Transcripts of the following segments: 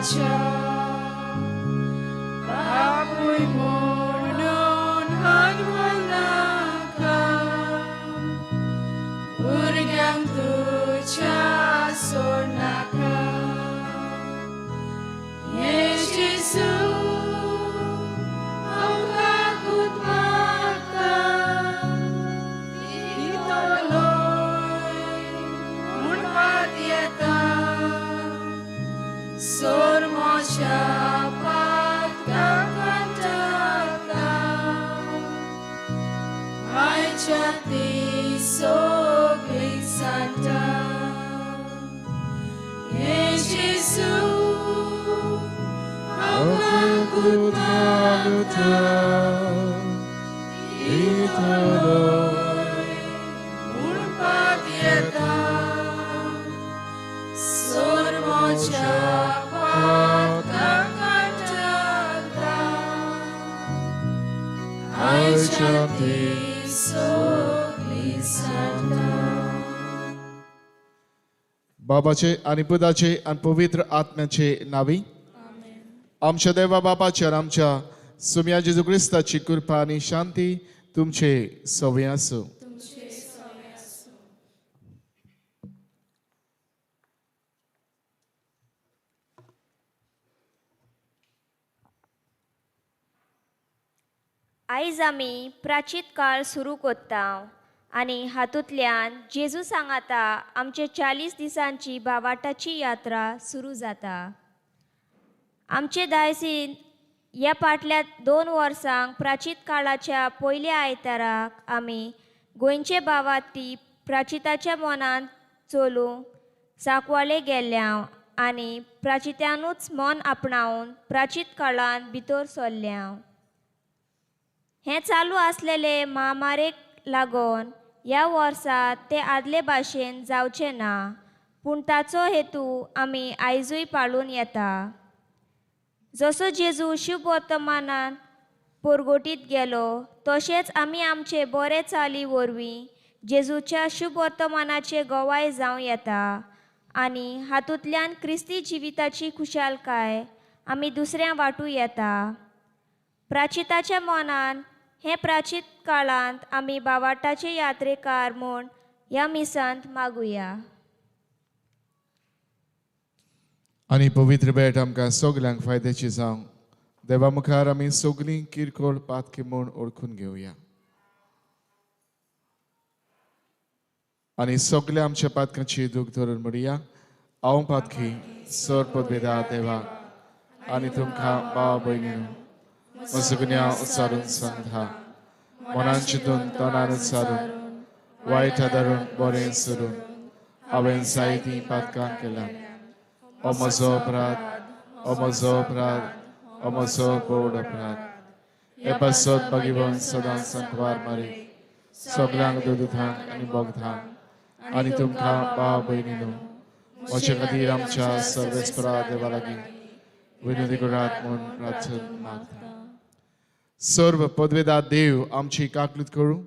देवाच्या बापूय म्हणून अनमनाका भुरग्यांक तुज्या सोडनाका ये जेजू आमकां मागता दितलोय म्हणपाक येता सोरमोच्या पातकां टाकता आयच्या ती सगळी सांगता ये जेजू आमकां मागता दितलोय म्हणपाक येता सोरमोच्या पातकां टाकता आयच्या ती सगळी सांगता. बाबाचे आणि पुताचे आणि पवित्र आत्म्याचे नावी. आमच्या देवा बापाच्या आणि आमच्या सुम्या जेजू क्रिस्ताची कृपा आणि शांती तुमचे सवय आसूं. आयज आमी प्राचीत काळ सुरू कोत्ता आनी हातूंतल्यान जेजू सांगाता आमचे 40 दिसांची भावाटाची यात्रा सुरू जाता. आमचे दायसीन ह्या फाटल्या 2 वर्सांक प्राचीत काळाच्या पयल्या आयताराक आमी गोंयचे भावाती प्राचिताच्या मनांत चलूंक सांकवाळे गेल्ल्या आनी प्राचित्यानूच मन आपणावन प्राचीत काळांत भितर सरल्या. हें चालू आसलेले महामारेक लागून ह्या वर्सा ते आदले भाशेन जावचें ना, पूण ताचो हेतू आमी आयजूय पाळून येता. जसो जेजू शुभवर्तमानान पोरगोटीत गेलो तशेंच आमी आमचे बरे चाली वरवीं जेजूच्या शुभवर्तमानाचे गवाय जावं येता आनी हातूंतल्यान क्रिस्ती जिविताची खुशालकाय आमी दुसऱ्यां वांटू येता. प्राचिताच्या मनान हे प्राचीत काळांत आमी बावाटाचे यात्रेकार म्हूण ह्या मिसांत मागुया. आनी पवित्र भेट आमकां सगल्यांक फायद्याची जावं. देवा मुखार आमी सगलीं किरकोळ पातकी म्हूण ओळखून घेवया आनी सगल्या आमच्या पातकांची दूख धरून म्हणया, हांव पातकी सर पदवेदा देवा आनी तुमकां भाव भयणीनो म्हजो उच्चारून सांगता, मनान चिंतून तोंडान उच्चारून वायट आदारून बरें सरून हांवें जायतीं पातकां केल्यां. ओ म्हजो अपराध, ओ म्हजो अपराध, ओ म्हजो बोड अपराध. हे पासत भगिवन सदां संतवार मारी सगल्यांक दुदुथांक आनी बोगधांक आनी तुमकां भाव भयणीनो म्हजे खातीर आमच्या सर्वेस्परा देवा लागीं विनंती करात म्हूण प्रार्थना मागता. सर्व पदवेदा देव आमची काकलूत करूं,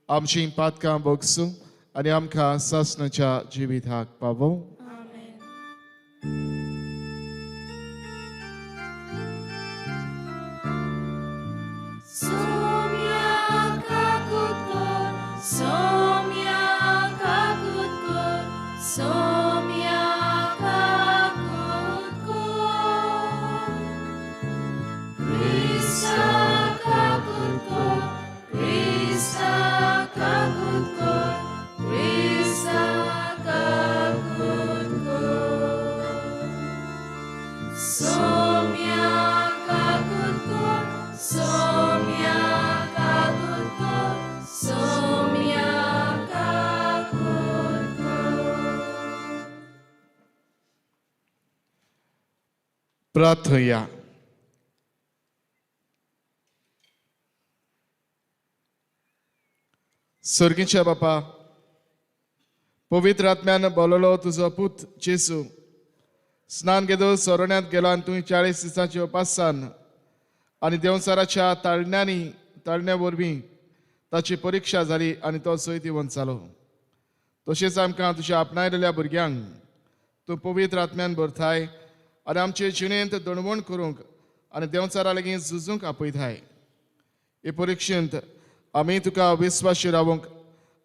आमची पातकां बोगसूं आनी आमकां सासणाच्या जिविताक पावोवं. प्रार्थया. सर्गीच्या बापा, पवित्र आत्म्यान बोललो तुजो पूत जेजू स्नान घेतो सोरण्यांत गेलो आनी तुवें 40 दिसांचे उपासान आनी देंवचाराच्या ताळण्या वरवीं ताची परिक्षा जाली आनी तो सयत जालो. तशेंच आमकां तुज्या आपणायलेल्या भुरग्यांक तूं पवित्र आत्म्यान भरताय आनी आमचे जिणेंत दणवण करूंक आनी देंवचारा लागीं झुजूंक आपयताय. हे परिक्षेंत आमी तुका विस्वाशी रावंक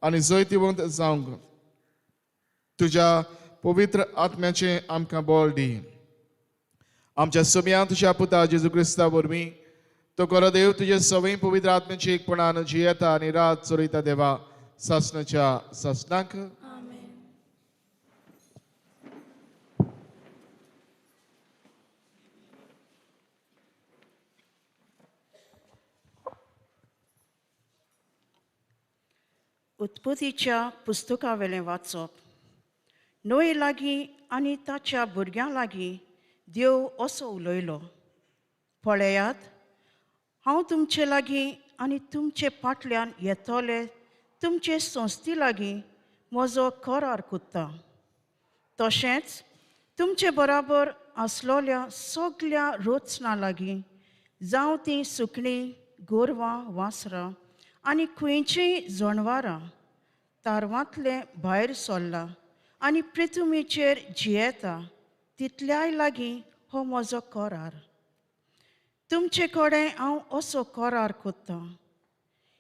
आनी जैतिवंत जावंक तुज्या पवित्र आत्म्याचें आमकां बळ दी. आमच्या सोम्या तुज्या पुता जेजू क्रिस्ता वरवीं तो खरो देव तुजे सवय पवित्र आत्म्याची एकपणान जियेता आनी रात चलयता देवा सासणाच्या सासणाक. उत्पत्तीच्या पुस्तकावेलें वाचप. नोय लागीं आनी ताच्या भुरग्यां लागीं देव असो उलयलो, पळयात हांव तुमचे लागीं आनी तुमचे फाटल्यान येतले तुमचे संस्थे लागीं म्हजो करार कोत्ता. तशेंच तुमचे बराबर आसलोल्या सगल्या रचना लागीं, जावं तीं सुकणीं, गोरवां, वासरां आनी खंयचीय जनावरां तारवांतलें भायर सरलां आनी पृथ्वीचेर जियेता तितल्याय लागीं हो म्हजो करार. तुमचे कडेन हांव असो करार कोत्तां,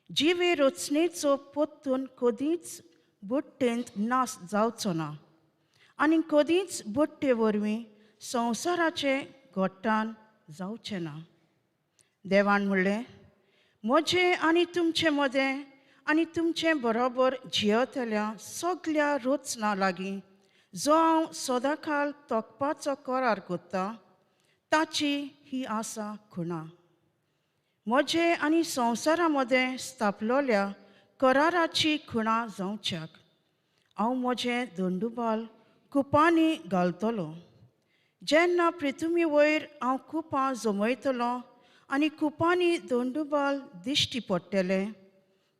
जिवे रचणेचो पोत्तून कदींच बुट्टेंत नाश जावचो ना आनी कदींच बुट्टे वरवीं संवसाराचें घट्टान जावचें ना. देवान म्हणलें, म्हजें आनी तुमचे मदें आनी तुमचे बरोबर जियेतल्या सगल्या रचना लागीं जो हांव सदांकाल तोखपाचो करार कोत्तां ताची ही आसा खुणा. म्हजे आनी संवसारा मदें स्थापलोल्या कराराची खुणा जावच्याक हांव म्हजें दंडुबाल कुपांनी घालतलो. जेन्ना पृथ्वी वयर हांव कुपां जमयतलो आनी कुपांनी दंडुबाल दिश्टी पडटले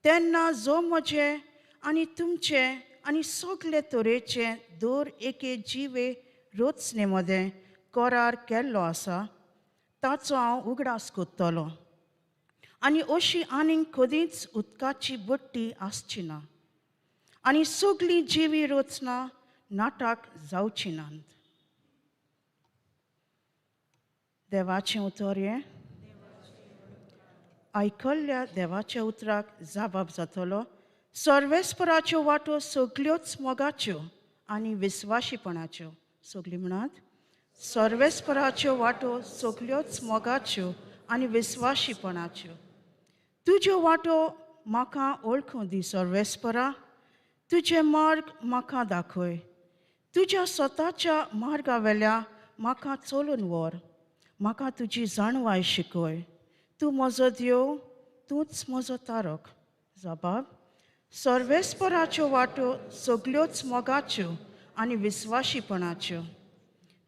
तेन्ना जो म्हजे आनी तुमचे आनी सगले तरेचे दर एके जिवे रचने मदें करार केल्लो आसा ताचो हांव उगडास कोत्तलो आनी अशी आनीक कदींच उदकाची बट्टी आसची ना आनी सगळीं जिवी रचना नाटक जावची नात. देवाचें उतर हें आयकल्ल्या देवाच्या उतराक जबाब जातलो. सर्वेस्पराच्यो वाटो सगल्योच मोगाच्यो आनी विस्वाशीपणाच्यो. सगळीं म्हणात, सर्वेस्पराच्यो वाटो सगल्योच मोगाच्यो आनी विस्वाशीपणाच्यो. तुज्यो वाटो म्हाका वळखूं दी सर्वेस्परा, तुजे मार्ग म्हाका दाखय. तुज्या स्वताच्या मार्गा वेल्या म्हाका चलून व्हर, म्हाका तुजी जाणवाय शिकय. तूं म्हजो देव, तूंच म्हजो तारक. जबाब, सर्वेस्पराच्यो वाटो सगल्योच मोगाच्यो आनी विस्वाशीपणाच्यो.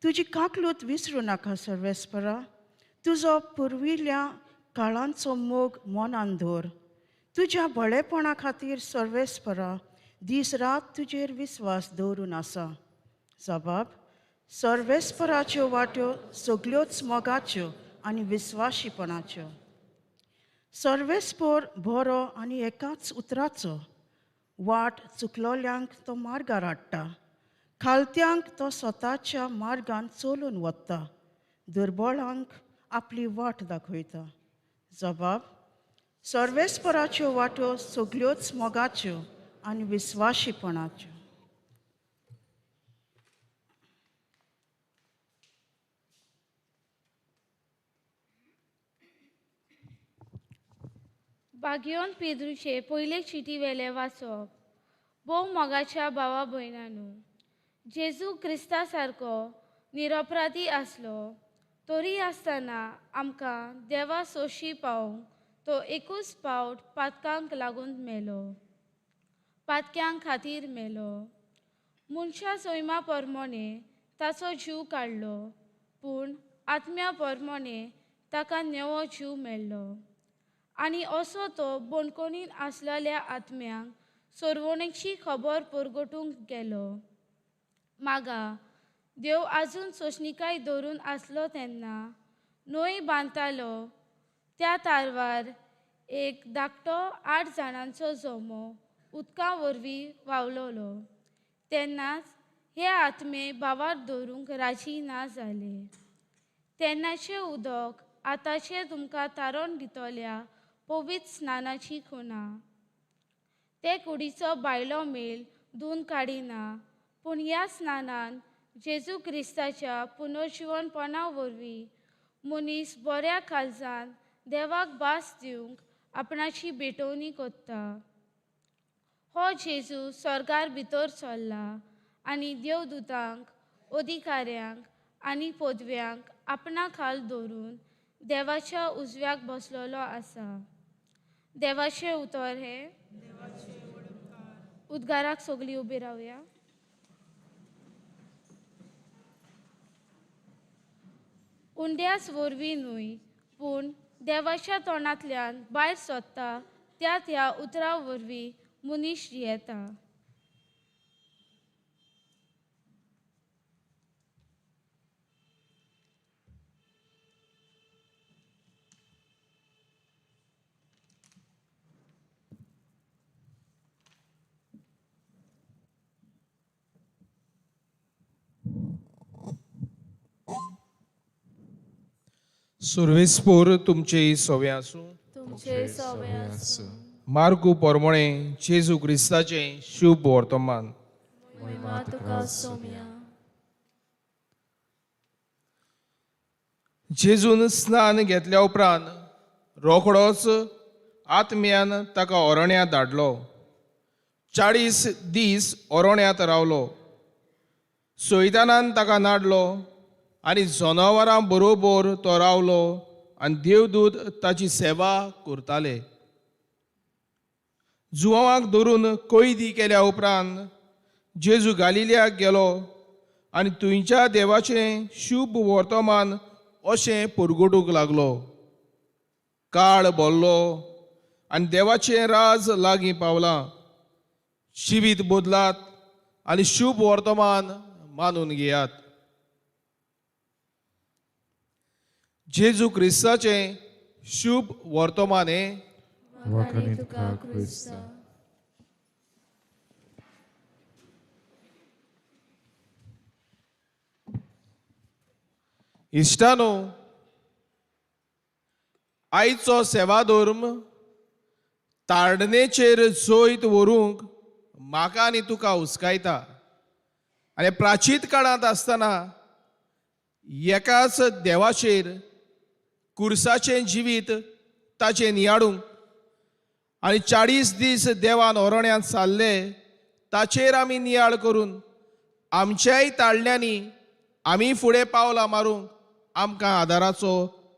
तुजी काकलूत विसरूं नाका सर्वेस्परा, तुजो पुर्विल्ल्या काळांचो मोग मनान दवर. तुज्या बळेपणा खातीर सर्वेस्परा दीस रात तुजेर विस्वास दवरून आसा. जबाब, सर्वेस्पराच्यो वाट्यो सगल्योच मोगाच्यो आनी विस्वाशीपणाच्यो. सर्वेस्पर बरो आनी एकाच उतराचो, वाट चुकलोल्यांक तो मार्गार हाडटा, खालत्यांक तो स्वताच्या मार्गान चलून वता, दुर्बळांक आपली वाट दाखयता. जबाब, सर्वेस्पराच्यो वाट्यो सगल्योच मोगाच्यो आनी विस्वाशीपणाच्यो. बागियोन पेद्रूचे पयले चिटी वेले वाचप. भोव मोगाच्या भावा भयणानू, जेजू क्रिस्ता सारको निरपराधी आसलो तरी आसतना आमकां देवा सोशी पावंक तो एकूच पावट पातकांक लागून मेलो, पातक्यां खातीर मेलो. मनशा सैमा परमोणे ताचो जीव काडलो, पूण आत्म्या परमोणे ताका नवो जीव मेळ्ळो. आनी असो तो बणकोणीन आसलेल्या आत्म्यांक सोरवणेची खबर परगटूंक गेलो. मागा देव आजून सोंसणीकाय धरून आसलो तेन्ना न्हंय बांदतालो त्या तारवार एक धाकटो 8 जाणांचो जमो उदका वरवीं वावलोलो. तेन्नाच हे आत्मे भावार दवरूंक राजी ना जाले. तेन्नाचें उदक आतांचें तुमकां तारोन दितल्या पवित्र स्नानाची खुणा. ते कुडीचो बायलो मेल धुवन काडिना, पूण ह्या स्नानान जेजू क्रिस्ताच्या पुनर्जिवनपणा वरवीं मनीस बऱ्या काळजान देवाक भास दिवंक आपणाची भेटवणी करता. हो जेजू स्वर्गार भितर सरला आनी देवदूतांक, अधिकाऱ्यांक आनी पदव्यांक आपणा खाल दवरून देवाच्या उजव्याक बसलेलो आसा. देवाचें उतर हें. उद्गाराक सगळीं उबी रावया. उंड्याच वरवीं न्हय, पूण देवाच्या तोंडांतल्यान भायर सोदता त्या त्या उतरां वरवीं मनीस जियेता. सुर्वेस्पोर तुमचे सोवे आसूं. तुमचे सोवे आसूं. मार्कू पोरमोणे जेजू क्रिस्ताचें शुभ वर्तमान. महिमा तुका सोम्या. जेजून स्नान घेतल्या उपरांत रोखडोच आत्म्यान ताका ओरण्यांत धाडलो. 40 दीस ओरण्यांत रावलो. सैतानान ताका नाडलो आनी जनावरां बरोबर तो रावलो आनी देवदूत ताची सेवा करताले. जुवांक धरून कैदी केल्या उपरांत जेजू गालिलियाक गेलो आनी थंयच्या देवाचें शुभ वर्तमान अशें परगटूंक लागलो. काळ भरलो आनी देवाचें राज लागीं पावलां. जिवीत बदलात आनी शुभ वर्तमान मानून घेयात. जेजू क्रिस्ताचें शुभ वर्तमान हें. वाखाणी तुका क्रिस्ता. इश्टानो, आयचो सेवाधर्म ताडणेचेर जैत व्हरूंक म्हाका आनी तुका हुस्कायता. आनी प्राचीत काळांत आसतना एकाच देवाचेर कुर्साचें जिवीत ताचें नियाळूंक आनी 40 दीस देवान ओरण्यांत सारले ताचेर आमी नियाळ करून आमच्याय ताळण्यांनी आमी फुडें पावलां मारूंक आमकां आदाराचो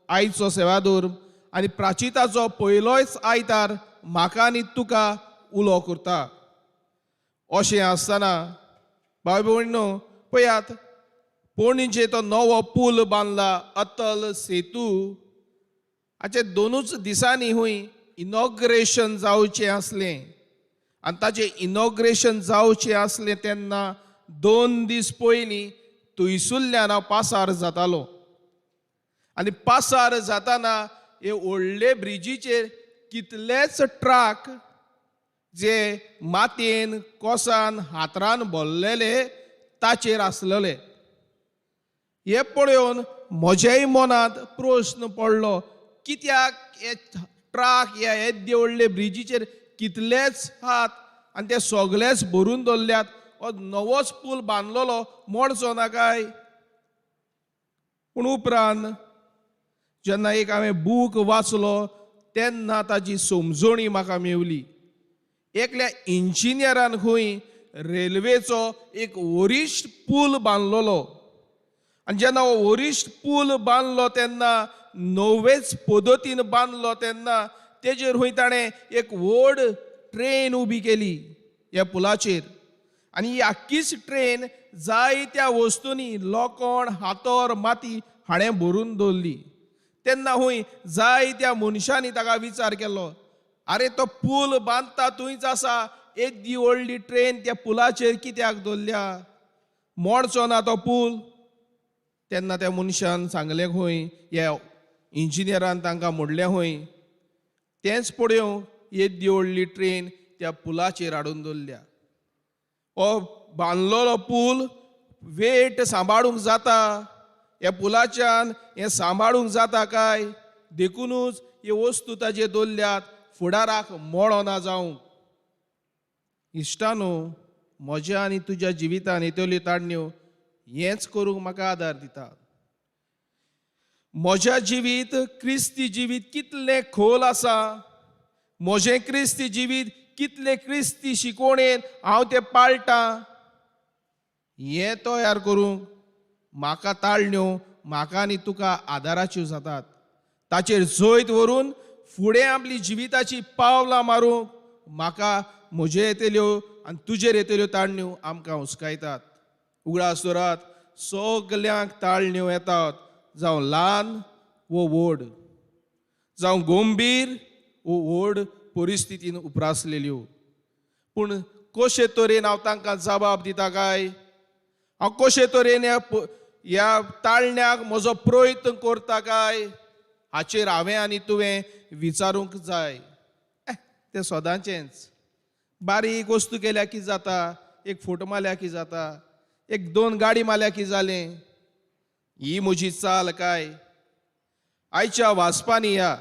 आयचो सेवाधर्म आनी प्राचिताचो पयलोच आयतार म्हाका आनी तुका उलो करता. अशें आसतना भाव भयणीनो पळयात, पणजे तो नवो पूल बांदला अतल सेतू, हाचे 2 दिसांनी हुंय इनॉग्रेशन जावचें आसलें. आनी ताचें इनॉग्रेशन जावचें आसलें तेन्ना 2 दीस पयलीं थंयसुल्ल्यान हांव पासार जातालो. आनी पासार जाताना हे व्हडले ब्रिजीचेर कितलेच ट्रक जे मातयेन कोसान हातरान भरलेले ताचेर आसलेले. हे पळोवन म्हज्याय मनांत प्रस्न पडलो, कित्याक हे ट्रक ह्या येद्दे व्हडले ब्रिजीचेर कितलेच हात आनी ते सगळेच भरून दवरल्यात, हो नवोच पूल बांदलेलो मोडचो ना काय? पूण उपरांत जेन्ना एक हांवें बूक वाचलो तेन्ना ताची समजणी म्हाका मेवली. एकल्या इंजिनियरान खंय रेल्वेचो एक वरिश्ठ पूल बांदलेलो आनी जेन्ना हो वरिश्ठ पूल बांदलो तेन्ना नवेच पद्दतीन बांदलो तेन्ना तेजेर खंय ताणें एक व्हड ट्रेन उबी केली ह्या पुलाचेर. आनी ही आख्खीच ट्रेन जायत्या वस्तूंनी लोखण, हातोर, माती हाणें भरून दवरली. तेन्ना हूंय जायत्या मनशांनी ताका विचार केलो, आरे तो पूल बांदता थंयच आसा, येदी व्हडली ट्रेन त्या पुलाचेर कित्याक दवरल्या, मोडचो ना तो पूल? तेन्ना त्या मनशान सांगलें खंय, ह्या इंजिनियरान तांकां म्हणलें खंय, तेंच पळोवंक येदी व्हडली ट्रेन त्या पुलाचेर हाडून दवरल्या. हो बांदलेलो पूल वेट सांबाळूंक जाता, ह्या पुलाच्यान हें सांबाळूंक जाता काय, देखुनूच हे वस्तू ताजे दवरल्यात फुडाराक मोडो ना जावंक. इश्टानो, म्हज्या आनी तुज्या जिवितान येतल्यो ताळण्यो हेंच करूंक म्हाका आदार दिता. म्हज्या जिवीत क्रिस्ती जिवीत कितलें खोल आसा, म्हजें क्रिस्ती जिवीत कितलें क्रिस्ती शिकवणेन हांव तें पाळटां, हें तयार करूंक म्हाका ताळण्यो म्हाका आनी तुका आदाराच्यो जातात. ताचेर जैत व्हरून फुडें आपली जिविताची पावलां मारूंक म्हाका म्हजेर येतल्यो आनी तुजेर येतल्यो ताळण्यो आमकां हुस्कायतात. उगडास दवरात, सगल्यांक ताळण्यो येतात, जावं ल्हान वो व्हड, जावं गंभीर वो व्हड परिस्थितीन उप्रासलेल्यो. पूण कशे तरेन हांव तांकां जबाब दिता काय, हांव कशे तरेन ह्या ताळण्याक म्हजो प्रयत्न करता काय, हाचेर हांवें आनी तुवें विचारूंक जाय. तें सदांचेंच बारीक वस्तू केल्या की जाता, एक फोटो मारल्या की जाता, एक दोन गाडी मारल्या की जालें, ही म्हजी चाल काय. आयच्या वाचपांनी ह्या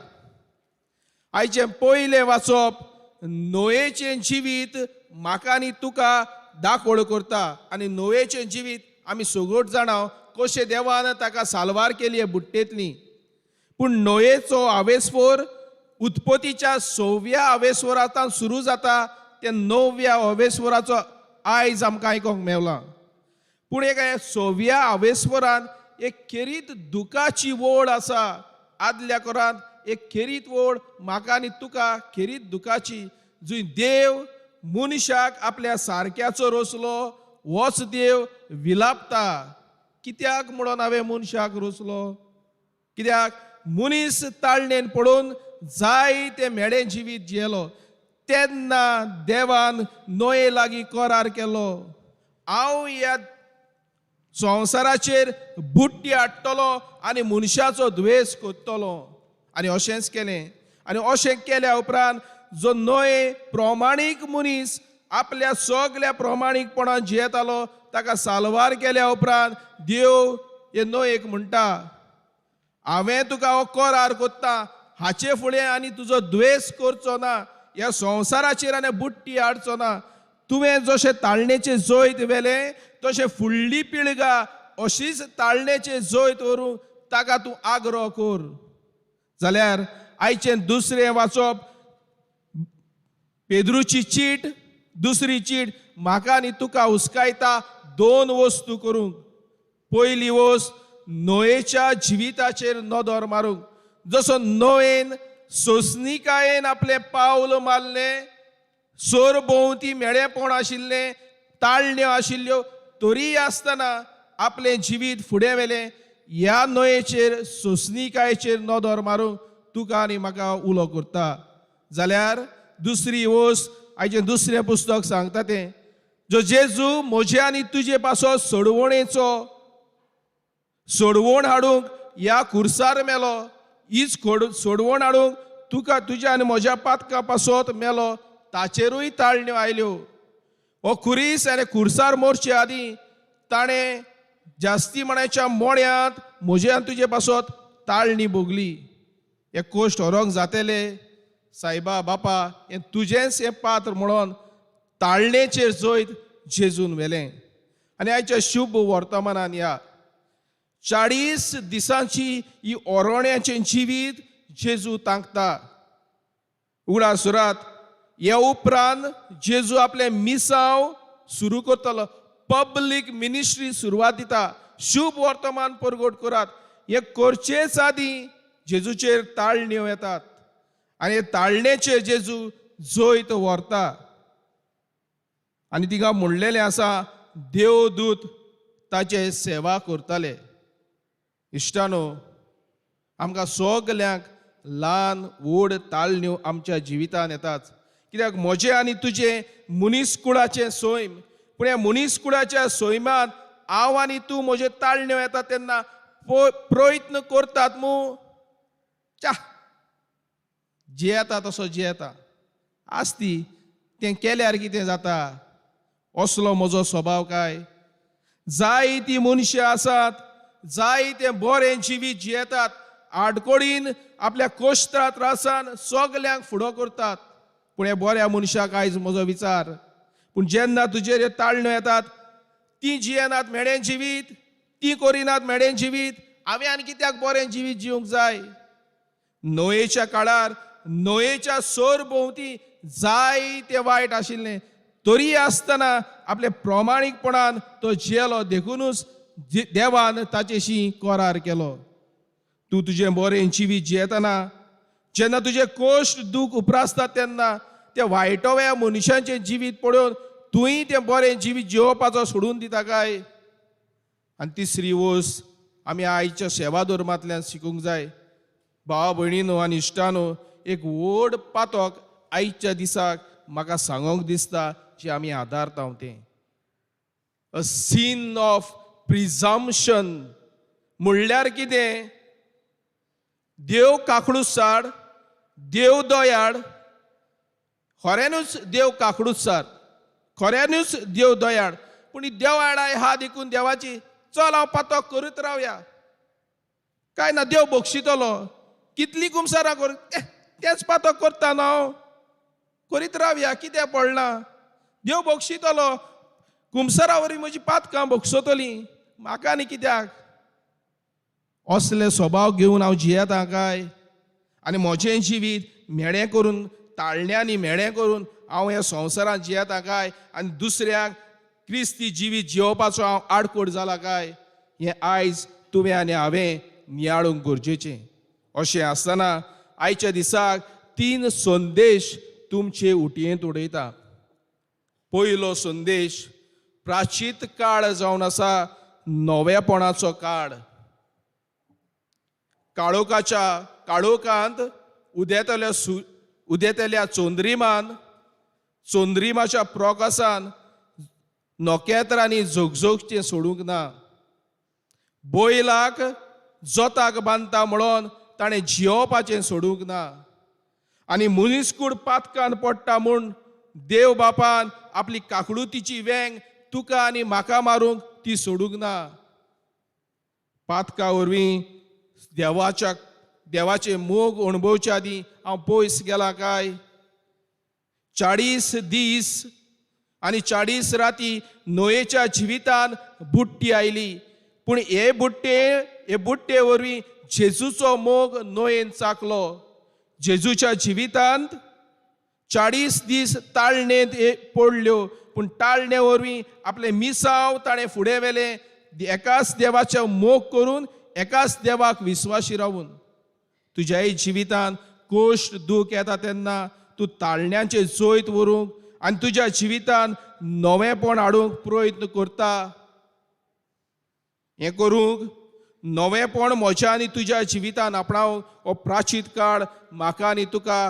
आयचें पयलें वाचप नोयेचें जिवीत म्हाका आनी तुका दाखोवड करता. आनी नोयेचें जिवीत आमी सगळोच जाणां कशें देवान ताका साल्वार केली बुट्टेंतली. पूण नोयेचो आवेस्फोर उत्पत्तीच्या 6व्या आवेस्वरांत सुरू जाता, ते 9व्या आवेस्वराचो आयज आमकां आयकोंक मेवला. पूण एक 6व्या आवेस्वरान एक खेरीत दुखाची ओड आसा. आदल्या कोरांत एक खेरीत ओड म्हाका आनी तुका खेरीत दुखाची, जंय देव मनशाक आपल्या सारक्याचो रोसलो होच देव विलापता. कित्याक म्हणून हांवें मनशाक रोसलो? कित्याक मनीस ताळणेन पडून जाय तें मेडें जिवीत जियेलो. तेन्ना देवान नोये लागीं करार केलो, हांव ह्या संवसाराचेर बुट्टी हाडटलो आनी मनशाचो द्वेस करतलो. आनी अशेंच केलें. आनी अशें केल्या उपरांत जो नोये प्रमाणीक मनीस आपल्या सगल्या प्रमाणीकपणान जियेतालो ताका साल्वार केल्या उपरांत देव हे नोयेक म्हणटा, हांवें तुका हो करार कोत्ता, हाचे फुडें आनी तुजो द्वेस करचो ना, ह्या संवसाराचेर आनी बुट्टी हाडचो ना. तुवें जशें ताळणेचें जैत व्हेलें तशें फुडली पिळगा अशीच ताळणेचें जैत व्हरूंक ताका तूं आग्रो कर. जाल्यार आयचें दुसरें वाचप पेद्रूची चीट, दुसरी चीट म्हाका आनी तुका हुस्कायता दोन वस्तू करूंक. पयली वस्त नोयेच्या जिविताचेर नदर मारूंक. जसो नोयेन सोंसणिकायेन आपलें पावल मारलें, सरभोंवती मेळेपण आशिल्लें, ताळण्यो आशिल्ल्यो, तरीय आसतना आपलें जिवीत फुडें व्हेलें. ह्या नोयेचेर सोंसणिकायेचेर नदर मारूंक तुका आनी म्हाका उलो करता. जाल्यार दुसरी वस्त आयचें दुसरें पुस्तक सांगता तें, जो जेजू म्हजे आनी तुजे पासो सोडवणेचो सोडवण हाडूंक ह्या खुर्सार मेलो, हीच सोडवण हाडूंक तुका तुज्या आनी म्हज्या पातका पासत मेलो, ताचेरूय ताळण्यो आयल्यो. हो खुरीस आनी खुर्सार मोरचे आदीं ताणें जास्ती म्हणाच्या मोड्यांत म्हजे आनी तुजे पासत ताळणी भोगली. हे कोश्ट व्हरूंक जातले सायबा बापा, हें तुजेंच हें पात्र म्हणून ताळणेचेर जैत जेजून व्हेलें. आनी आयच्या शुभ वर्तमानान ह्या 40 दिसांची ही ओरोण्याचें जिवीत जेजू तांकता. उगडा सुरात ह्या उपरांत जेजू आपलें मिसांव सुरू करतलो, पब्लीक मिनिस्ट्री सुरवात दिता. शुभ वर्तमान परगट करात. हें करचेच आदीं जेजूचेर ताळण्यो येतात आनी ताळणेचेर जेजू जैत व्हरता. आनी तिका म्हणलेलें आसा, देवदूत ताचे सेवा करताले. इश्टानो, आमकां सगल्यांक ल्हान व्हड ताळण्यो आमच्या जिवितान येतात. कित्याक म्हजें आनी तुजें मनीसकुळाचें सैम, पूण ह्या मनीसकुळाच्या सैमांत हांव आनी तूं म्हजे ताळण्यो येता तेन्ना प्रयत्न करतात मू, च्या जियेता तसो जियेता आसती, तें केल्यार कितें जाता, असलो म्हजो स्वभाव काय. जायतीं मनशां आसात जायते बरें जिवीत जियेतात, आडकोडीन आपल्या कोश्टा त्रासान सगल्यांक फुडो करतात. पूण ह्या बऱ्या मनशाक आयज म्हजो विचार, पूण जेन्ना तुजेर ह्यो ताळण्यो येतात, ती जियेनात मेडें जिवीत, ती करिनात मेडें जिवीत, हांवें आनी कित्याक बरें जिवीत जिवंक जाय? नोयेच्या काळार नोयेच्या सोर भोंवती जायते वायट आशिल्लें, तरी आसतना आपल्या प्रमाणीकपणान तो जियेलो, देखुनूच देवान ताचेशी करार केलो. तूं तुजें बरें जिवीत जियेतना जेन्ना तुजें कोश्ट दूख उप्रासता तेन्ना त्या वायटोव्या मनशांचें जिवीत पळोवन तुंय तें बरें जिवीत जियोवपाचो सोडून दिता काय? आनी तिसरी वस्त आमी आयच्या सेवा धर्मांतल्यान शिकूंक जाय. भावा भयणीनो आनी इश्टानो, एक व्हड पातक आयच्या दिसाक म्हाका सांगोंक दिसता जे आमी आदारता तें अ सीन ऑफ प्रिजम्पशन. म्हणल्यार कितें? देव काकडूसार, देव दयाळ. खऱ्यानूच देव काकडूसार, खऱ्यानूच देव दयाळ, पूण ही देवाळाय हा देखून देवाची चल हांव पातक करीत रावया, काय ना देव बक्षितलो, कितली कुमसारां कर तेंच पातक करता न्हू हांव, करीत रावया, कितें पडलां, देव बक्षितलो, कुमसारा वरवीं म्हजी पातकां बक्षतली, म्हाका आनी कित्याक? असले स्वभाव घेवन हांव जियेता काय? आनी म्हजें जिवीत म्हेळें करून, ताळण्यांनी म्हेळें करून हांव ह्या संवसारांत जियेता काय? आनी दुसऱ्यांक क्रिस्ती जिवीत जियोवपाचो हांव आडकोड जाला काय? हें आयज तुवें आनी हांवें नियाळूंक गरजेचें. अशें आसतना आयच्या दिसाक तीन संदेश तुमचे उटयेंत उडयता. पयलो संदेश, प्राचीत काळ जावन आसा नवेपणाचो काळ. काळोखाच्या काळोखांत उदेतल्या उदेतल्या चंद्रिमान, चंद्रिमाच्या प्रकासान नखेत्रांनी झगझगचें सोडूंक ना. बैलाक जोताक बांदता म्हणून ताणें जियोवपाचें सोडूंक ना. आनी मनीसकूड पातकान पडटा म्हूण देव बापान आपली काकडुतीची वेंग तुका आनी म्हाका मारूंक ती सोडूंक ना. पातका वरवीं देवाच्या देवाचे मोग अणभवच्या आदीं हांव पयस गेला काय? 40 दीस आनी 40 राती न्हंयेच्या जिवितान बुट्टी आयली, पूण हे बुट्टे वरवीं जेजूचो मोग न्हंयेन चाकलो. जेजूच्या जिवितांत 40 दीस ताळणेंत पडल्यो, पूण ताळणे वरवीं आपलें मिसांव ताणें फुडें व्हेलें, एकाच देवाचो मोग करून, एकाच देवाक विस्वाशी रावून. तुज्याय जिवितांत कोश्ट दूख येता तेन्ना तूं ताळण्यांचें जैत व्हरूंक आनी तुज्या जिवितांत नवेंपण हाडूंक प्रयत्न करता. हें करूंक नवेंपण म्हज्या आनी तुज्या जिवितान आपणावंक हो प्राचीत काळ म्हाका आनी तुका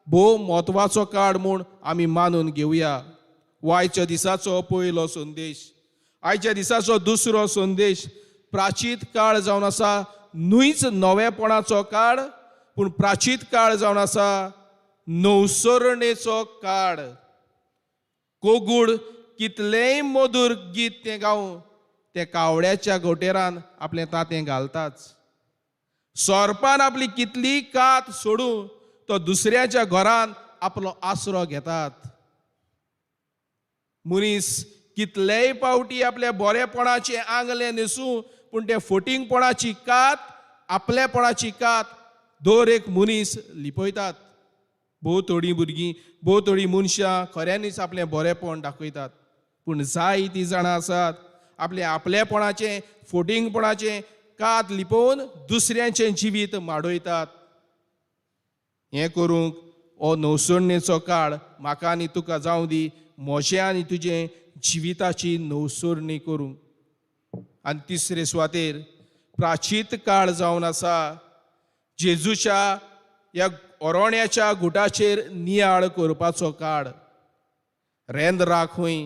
भोव म्हत्वाचो काळ म्हूण आमी मानून घेवया. हो आयच्या दिसाचो पयलो संदेश. आयच्या दिसाचो दुसरो संदेश, प्राचीत काळ जावन आसा न्हूच नवेपणाचो काळ, पूण प्राचीत काळ जावन आसा नवसरणेचो काळ. कोगूळ कितलेंय मधूर गीत तें गावूं, तें कावड्याच्या घोटेरान आपलें तातें घालताच. सोरपान आपली कितली कात सोडूं, तो दुसऱ्याच्या घरान आपलो आसरो घेतात. मनीस कितलेय पावटी आपल्या बरेपणाचें आंगलें न्हेसूं, पूण तें फोटिंगपणाची कात, आपलेपणाची कात दर एक मनीस लिपयतात. भोव थोडीं भुरगीं, भोव थोडीं मनशां खऱ्यांनीच आपलें बरेपण दाखयतात, पूण जायतीं जाणां आसात आपलें आपलेपणाचें फोटिंगपणाचें कात लिपोवन दुसऱ्यांचें जिवीत माडयतात. हें करूंक हो नवसरणेचो काळ म्हाका आनी तुका जावं दी, म्हजें आनी तुजें जिविताची नवसरणी करूंक. आनी तिसरे सुवातेर प्राचीत काळ जावन आसा जेजूच्या ह्या ओरोण्याच्या गुटाचेर नियाळ करपाचो काळ. रेंदराक खंय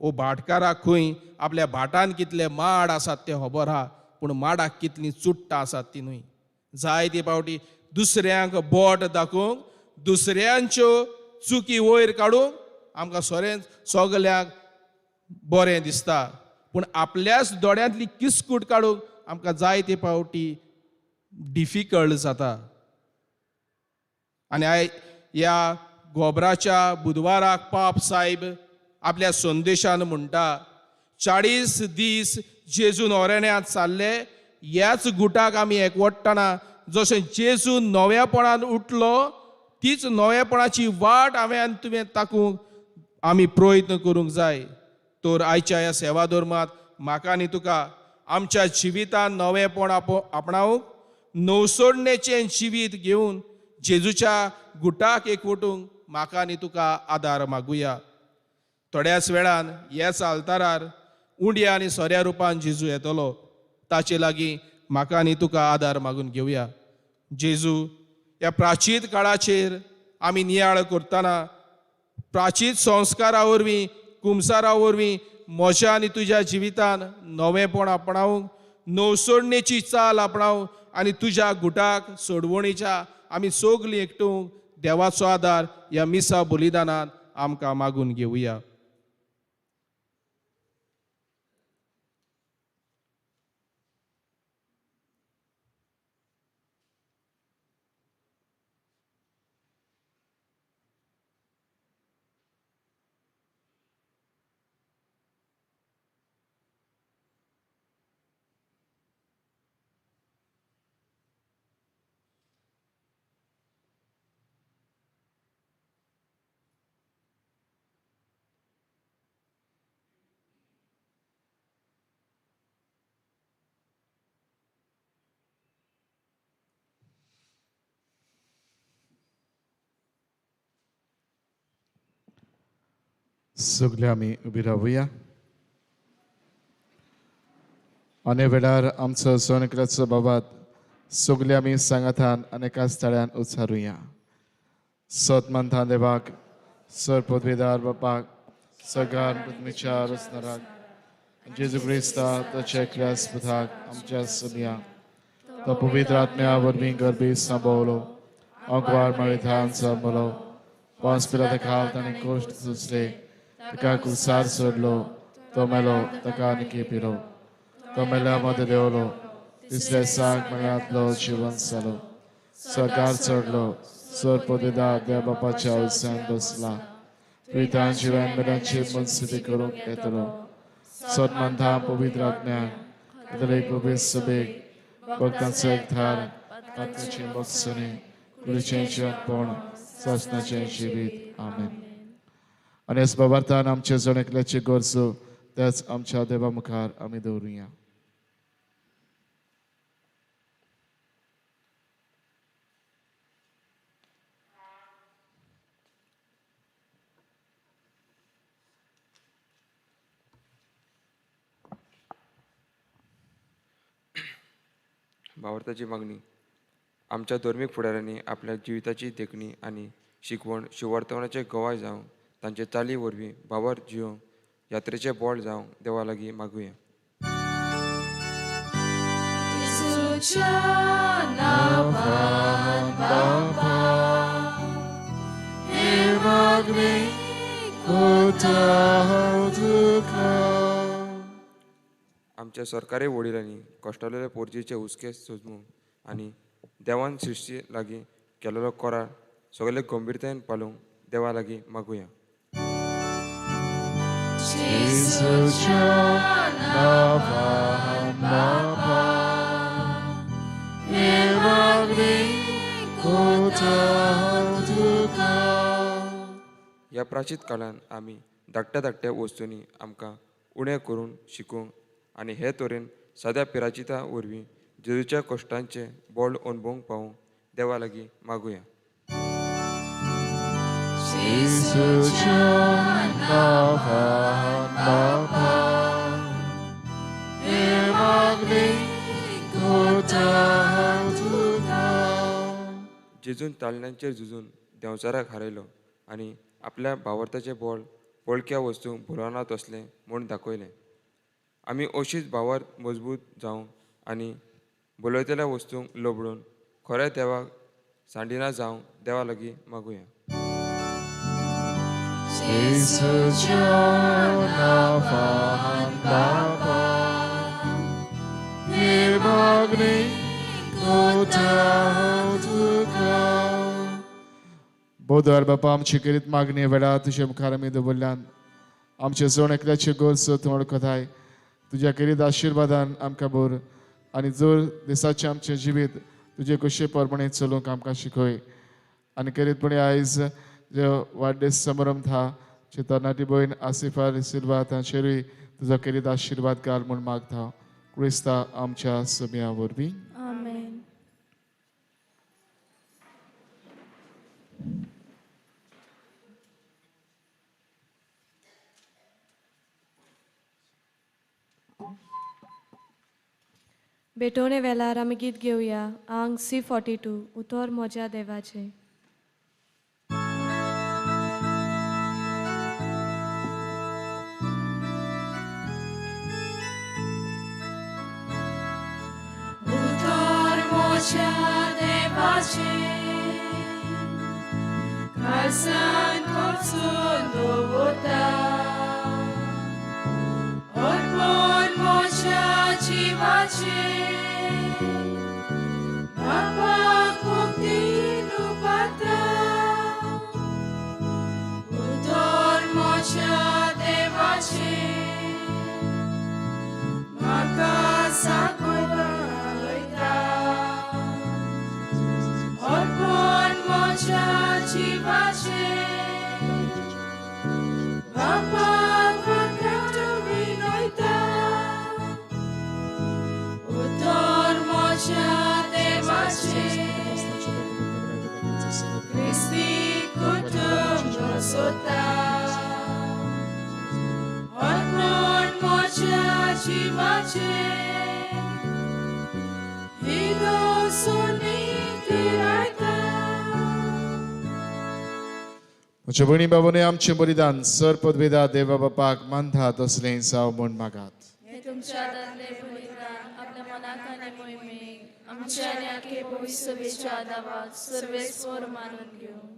ओ भाटकाराक खंय आपल्या भाटान कितले माड आसात ते खबर आहा, पूण माडाक कितलीं चुट्टां आसात ती न्हय. जायते पावटी दुसऱ्यांक बोट दाखोवंक, दुसऱ्यांच्यो चुकी वयर काडूंक आमकां सोरेंच सगल्यांक बरें दिसता, पूण आपल्याच दोळ्यांतली किस्कूट काडूंक आमकां जायते फावटी डिफिकल्ट जाता. आनी I ह्या गोबराच्या बुधवाराक पाप साहेब आपल्या संदेशान म्हणटा, 40 दीस जेजून ओरेण्यांत चालले, ह्याच गुटाक आमी एकवटतना जशें जेजू नव्यापणान उठलो तीच नव्यापणाची वाट हांवें आनी तुवें ताकूंक आमी प्रयत्न करूंक जाय. तर आयच्या ह्या सेवा धर्मांत म्हाका आनी तुका आमच्या जिवितान नवेपण आपणावंक, नवसोडणेचें जिवीत घेवन जेजूच्या गुटाक एकवटूंक म्हाका आनी तुका आदार मागुया. थोड्याच वेळान ह्याच आल्तारार उंड्या आनी सोऱ्या रुपान जेजू येतलो, ताचे लागीं म्हाका आनी तुका आदार मागून घेवया. जेजू ह्या प्राचीत काळाचेर आमी नियाळ करतना प्राचीत संस्कारा वरवीं, कुमसारा वरवीं म्हज्या आनी तुज्या जिवितान नवेपण आपणावंक, नवसोडणेची चाल आपणावंक आनी तुज्या गुटाक सोडवणीच्या आमी सगलीं एकटूंक देवाचो आदार ह्या मिसा बलिदानान आमकां मागून घेवया. सगळे आमी उबी रावया आनी वेळार आमचो सोनकलाचो बाबात सगळे आमी सांगातान अनेका स्थळ्यान उच्चारुया. सत मानता देवाक, सर पदवीदार बापाक, सगार पत्नीच्या रचनाराक, जेजू क्रिस्ता ताच्या एकल्यास पुताक आमच्या सदया तो पवित्र आत्म्या वरवीं गर्भी सांबवलो, अंकवार माळी सांबलो, पांच पिला ताका ताणें कोश्ट सुचले, ताका कुसार सोडलो, तो मेलो, ताका आनी पिलो, तो मेल्या मदें देंवलो, तिसऱ्या दिसाक मेळ्यांतलो जिवन जालो, सरकार चडलो, सर पदवीदार देव बापाच्या उस्यान बसला, प्रितान जिवन मेल्यांची मनस्थिती करूंक येतलो. सत मानता पवित्र आत्म्याक, कॅथोलीक पवित्र सभेक, भक्तांचो एकठार, पात्राची मोगसणी, कुडीचें जिवनपण, सासणाचें जिवीत. आमेन. आनी ह्या बाबार्थान आमचे जण एकल्याची गरजो त्याच आमच्या देवा मुखार आमी दवरुया. भावार्थाची मागणी. आमच्या धर्मीक फुडाऱ्यांनी आपल्या जिविताची देखणी आनी शिकवण शिवर्तवणाचे गवाय जावं तांचे चाली वरवीं भावार्थ जियोवंक यात्रेचें बळ जावं देवा लागीं मागुया. आमच्या सरकारी वडिलांनी कश्टलेले पोरजेचे हुस्के सोजमूंक आनी देवान सृश्टी लागीं केलेलो करार सगळे गंभीरतायेन पालूंक देवा लागीं मागुया. ह्या प्राचीत काळान आमी धाकट्या धाकट्या वस्तूंनी आमकां उणें करून शिकूंक आनी हे तरेन साद्या पिराचिता वरवीं जेजूच्या कश्टांचें बळ अणभवूंक पावूंक देवा लागीं मागुया. जेजून ताळण्यांचेर झुजून देंवचाराक हारयलो आनी आपल्या भावार्थाचें बळ पोळक्या वस्तूंक भुलना तसलें म्हूण दाखयलें. आमी अशीच भावार्थ मजबूत जावंक आनी भुलयतल्या वस्तूंक लबडून खऱ्या देवाक सांडिना जावंक देवा लागीं मागुया. मागणी कोता तुका. बोदर बापा आमची करीत मागणी वेळा तुजे मुखार आमी दवरल्यान आमचे जण एकल्याचे गरज तूं वळखताय. तुज्या करीत आशिर्वादान आमकां भर आनी जर दिसाचें आमचें जिवीत तुजे कशे प्रमाणे चलूंक आमकां शिकय. आनी करीतपणी आयज जे वाडदीस समारंभ था जे तरणाटी भयण आसिफा सिल्वा तांचेरूय तुजो करीत आशिर्वाद घाल म्हूण मागता क्रिस्ता आमच्या समया वरवीं. आमेन. भेटवणे वेळार आमी गीत घेवया आंग C42 उतर म्हज्या देवाचें. उतर म्हज्या देवाचें काळजान कोचून दवरता, अर्पण म्हज्या जिवाचें बापाक मुक्तीन उबारता. उतर म्हज्या देवाचें म्हाका सांगयता, अर्पण म्हज्या जिवाचें बापाक विनयता. उतर म्हज्या देवाचें क्रिस्ती कुटुंब सोता, अर्पण म्हज्या जिवाचें हिलोसुनी तिरायता. म्हज्या भयणी बाबांनी आमचें बलिदान सर पदवेदा देवा बापाक मानता तसलें जावं म्हूण मागात. हे तुमच्या हातांतलें बलिदान आपल्या मनाक आनी मोहिमेक आमच्या आनी आखे भविष्यवेच्या आदावाक सर्वेस्वर मानून घेवं.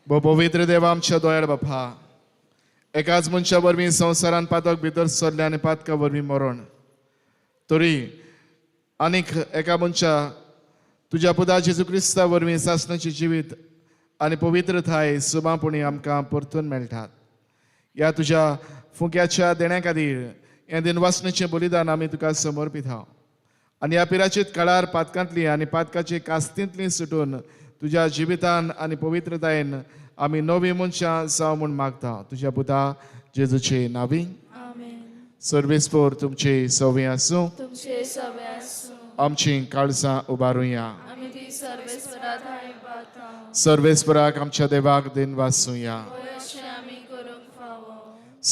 भो पवित्र देवा आमच्या दोयाळ बापा, एकाच मनशा वरवीं संवसारान पातक भितर सरलें आनी पातका वरवीं मरण, तरी आनीक एका मनशा तुज्या पुता जेजू क्रिस्ता वरवीं सासणाचें जिवीत आनी पवित्रताय सुमापणी आमकां परतून मेळटात. ह्या तुज्या फुंक्याच्या देण्या खातीर हें दिनवासणेचें बलिदान आमी तुका समर्पिता आनी ह्या पिराचीत काळार पातकांतली आनी पातकाचे कास्तींतली सुटून तुज्या जिवितान आनी पवित्रतायेन आमी नवी मनशां जावं म्हूण मागता तुज्या पुता जेजूचे नावी. आमेन. सर्वेस्पोर तुमचे सवे आसूं, तुमचे सवे आसूं. आमची काळजां उबारुया. आमी ती सर्वेस्वरा थंय पावता. सर्वेस्पराक आमच्या देवाक दिन वासुया. अशें आमी करूंक फावो.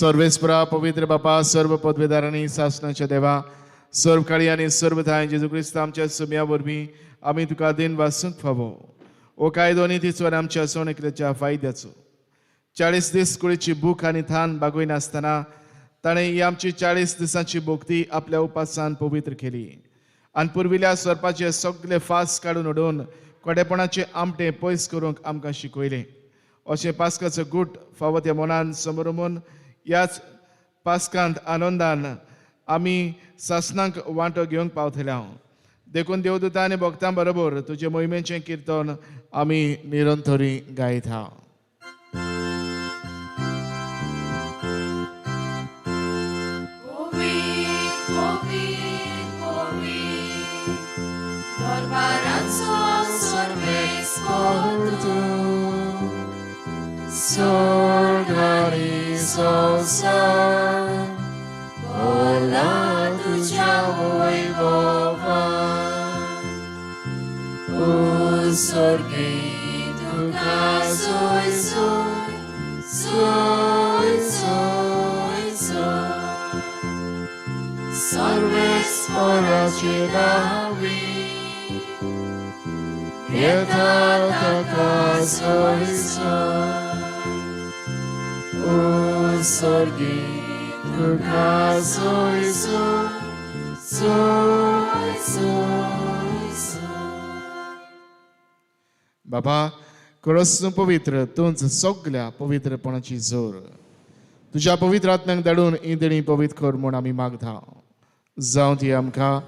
सर्वेस्परा पवित्र बापा, सर्व पदवेदारांनी सासणाच्या देवा, सर्व काळी आनी सर्व थांय जेजू क्रिस्त आमच्या सुम्या वरवीं आमी तुका दिन वासूंक फावो. ओ कायदो आनी तिचो आमच्या सण एकल्याच्या फायद्याचो 40 दीस कुळीची भूक आनी थान बागयनासतना ताणें ही आमची 40 दिसांची भोक्ती आपल्या उपासान पवित्र केली आनी पुर्विल्या सोरपाचे सगळे फास काडून उडोवन कोडेपणाचे आमटे पयस करूंक आमकां शिकयलें. अशें पास्काचो गूट फावो त्या मनान समरमून ह्याच पास्कांत आनंदान आमी सासणांक वांटो घेवंक पावतले हांव. देखून देवदूतां आनी भक्तां बरोबर तुजे मोहिमेचें किर्तन आमी निरंतरी गायता. बाबा, खरंच तूं पवित्र, तूंच सगल्या पवित्रपणाची जोर. तुज्या पवित्र आत्म्यांक धाडून ही देणी पवित्र कर म्हूण आमी मागता. जावं ती आमकां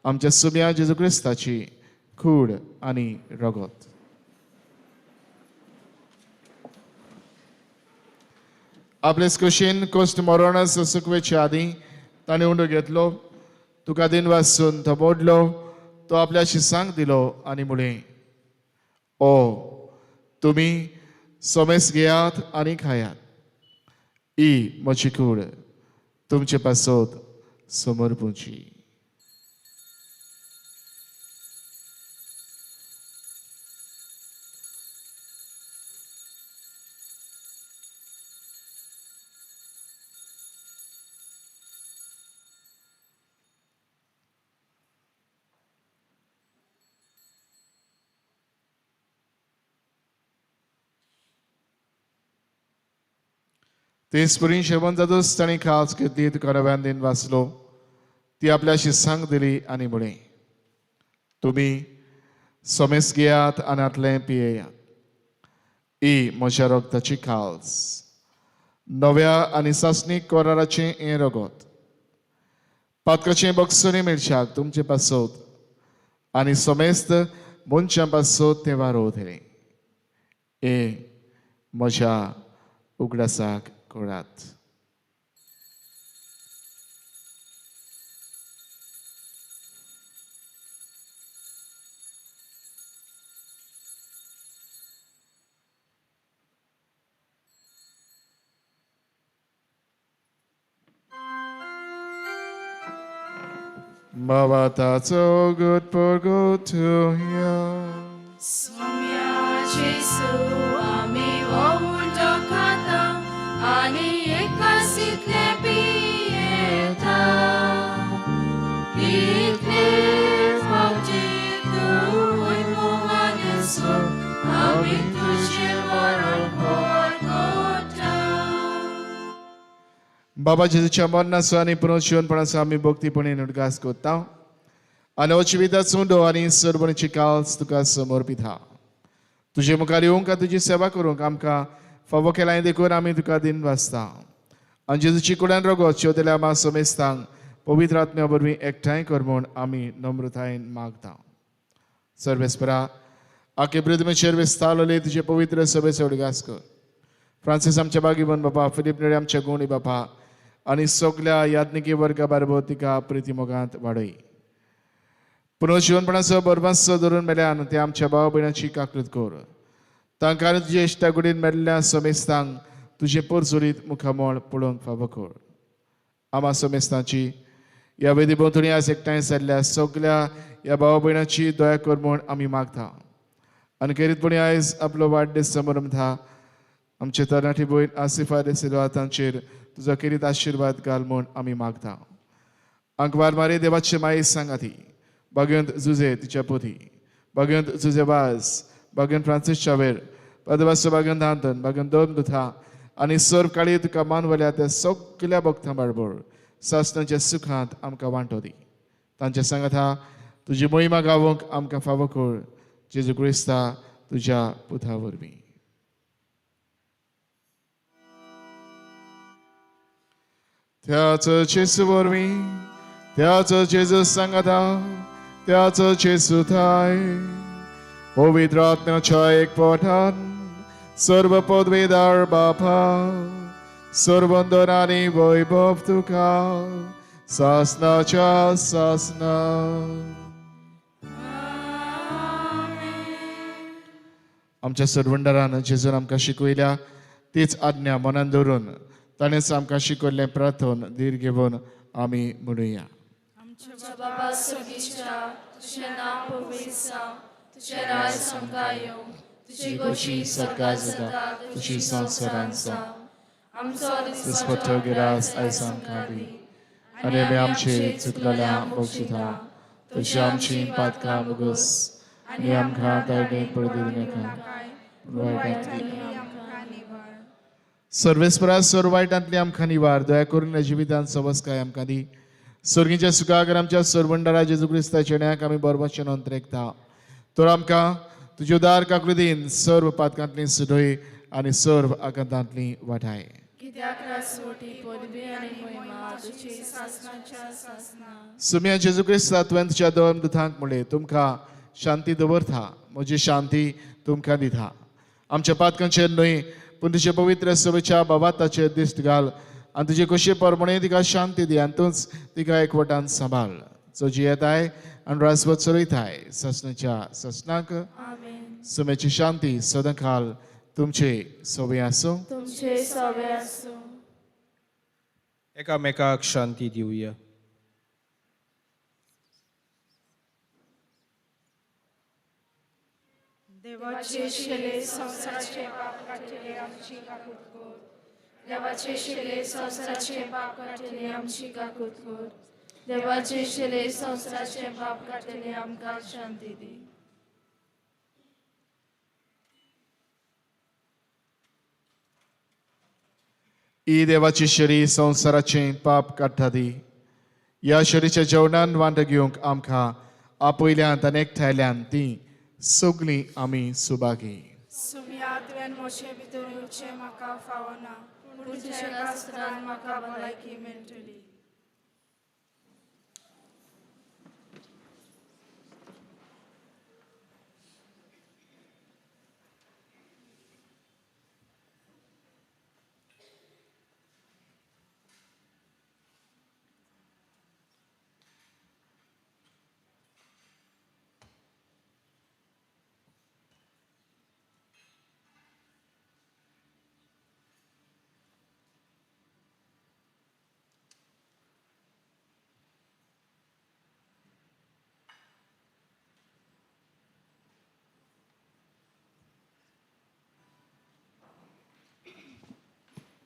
आमच्या सुम्या जेजू क्रिस्ताची कूड आनी रगत. आपलेच कुशीन कोश्ट मरणास सुकवेचे आदीं ताणें उंडो घेतलो, तुका दिन वासून तो मोडलो, तो आपल्या शिसांक दिलो आनी म्हळें, ओ तुमी सोमेस घेयात आनी खायात, ही म्हजी कूड तुमचे पासत समर्पूची. तेच परी शेवण जातूच ताणें खास घेतली, तुका रव्यान दिन वाचलो, ती आपल्या शिसांक दिली आनी म्हळें, तुमी सोमेस घेयात आनी आतलें पियेयात, ही म्हज्या रगताची खास, नव्या आनी सासणीक कराराचें हें रगत, पातकाचें बक्षणी मेळच्याक तुमचे पासत आनी समेस्त मनशां पासत तें वारोवतलें, हें म्हज्या उगडासाक करात. Mavatazo good purgatoria. Soumya Jesu ami wawundo kata ani ekasitle pieta. Itle fauti tu oimomaneso ami tuje moron porgota. बाबा जेजूच्या मरणाचो आनी पुनर्जीवनपणाचो आमी भक्तीपणे उडगास करता आनी अजिविताचो उंडो आनी सरबणीची काल्स तुका समर्पिता. तुजे मुखार येवंक तुजी सेवा करूंक आमकां फावो केलां देखून आमी तुका दिन वाचता. आनी जेजूची कुडान रगत शेवतेल्या आमा समेस्तांक पवित्र आत्म्या वरवीं एकठांय कर म्हूण आमी नम्रतायेन मागता. सर्वेस्परा आखे पृथ्वीचेर विस्तारलेले तुजे पवित्र सभेचो उडगास कर. फ्रांसीस आमच्या बागीबन बापा, फिलीप नेरी आमच्या गोंडी बापा आनी सगल्या याज्ञिकी वर्गा बारबो तिका प्रिती मोगांत वाडय. पुनर्जीवनपणाचो बरबासो धरून मेल्यान ते आमच्या भाव भयणाची काकृत कर. तांकां तुजे इश्टागुडीन मेल्ल्या समेस्तांक तुजें पोरजोरीत मुखामळ पळोवंक फावो कर. आमा समेस्तांची ह्या वेदी भोंवतणी आज एकठांय जाल्ल्या सगल्या ह्या भाव भयणाची दया कर म्हूण आमी मागता. आनी खेरीतपणी आयज आपलो वाडदीस समारंभ आमचे तरणाटी भयण आसिफा दे सिल्वा तांचेर तुजो खेरीत आशिर्वाद घाल म्हूण आमी मागता. आंकवार मारी देवाचे माई सांगाती, बागेंत जुजे तिच्या पोती, बागेंत जुजे वाज, बागेंत फ्रांसीस शावेर, पदवासो बागेंत आंतन, बागेंत दोन दुथा आनी सर्व काळी तुका मानवल्या त्या सगल्या भक्तां बारबर सासणाच्या सुखांत आमकां वांटो दी. तांच्या सांगाता तुजी मोहिमा गावोंक आमकां फावो कर, जेजू क्रिस्ता तुज्या पुता वरवीं. त्याच जेजू वरवीं, त्याच जेजू सांगाता, त्याच जेजू थाय, पवित्र आत्म्याच्या एकपठान सर्व पदवीदार बापा, सर्वंदन आनी वैभव तुका सासनाच्या सासना. आमच्या सरवंडारान जेजून आमकां शिकयल्या तीच आज्ञा मनान धरून ताणेंच आमकां शिकयल्लें प्रार्थन धीर घेवन आमी म्हणुया. आमच्या बाबा स्वर्गीच्या, तुजें नांव पवित्र जावं, तुजें राज आमकां येवं, तुजी गोशी सरकार जाता तुजी संवसारांत जावं. आमचो दिसपट्टो गिरास आयज आमकां दी आनी आमी आमचे चुकलेल्या बक्षिता तशी आमची पातकां मुगस आनी आमकां ताणे पडदी नाका वायटांतली सर्वेस्परा सर्व वायटांतली आमकां निवार. दया करून जिवितांत सवस्काय आमकां दी. स्वर्गीच्या सुखागर आमच्या सरवंडारा जेजू क्रिस्ताच्या न्यायाक आमी बरोबरचें नोंद रेखता. तर आमकां तुज्यो दार काकृतीन सर्व पातकांतली सुडय आनी सर्व आकांतांतली वाटाय. कित्याक रासवटी पदवी आनी मोहिमा तुजी सासणाच्या सासना. सुम्या जेजू क्रिस्ता, तुवें तुज्या दोन दुतांक म्हणलें, तुमकां शांती दवरता, म्हजी शांती तुमकां दिता. आमच्या पातकांचेर न्हय पूण तुजे पवित्र सभेच्या बाबाताचेर दिश्ट घाल आनी तुजे कशे प्रमाणे तिका शांती दी आनी तूंच तिका एकवटान सांबाळ, जो जियेताय आनी रासवत चलयताय ससनाच्या ससनाक. आमेन. सुम्याची शांती सदांकाल तुमचे सवे आसूं. तुमचे सवे आसूं. एकामेकाक शांती दिवया. देवाचे शिले संवसाराचे पाप काडटले आमची काकूत कर. देवाचे शिले संवसाराचे पाप काडटले आमची काकूत कर. देवाचे शिले संवसाराचे पाप काडटले आमकां शांती दी. ही देवाची शरी संवसाराचें पाप काडटा ती. ह्या शरीच्या जेवणान वांटो घेवंक आमकां आपयल्यान आनी एकठांयल्यान ती सगळीं आमी सुभागी. सुम्या, तुवें म्हजे भितर येवचें म्हाका फावना, पूण तुज्या कास्त्रान म्हाका भलायकी मेळटली.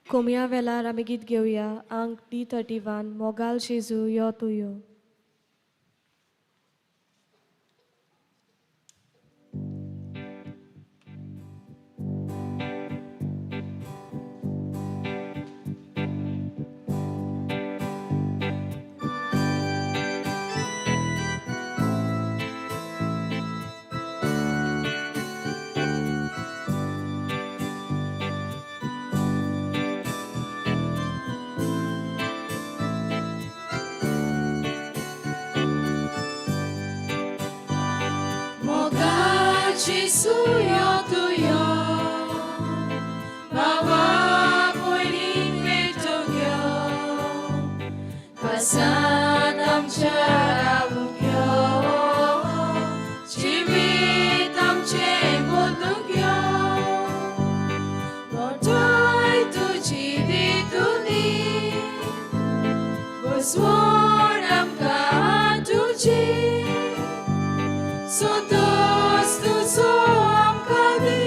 कोमया वेलार आमी गीत घेवया आंक D31, मोगाल जेजू यो तूं यो. Gesù io tu io, Baba poirin metogyo, Pasanam charavukyo, Jivitam chemodugyo, Motoy tu jivituni, Boswonam ka tuji, Sotos tu so am kadi.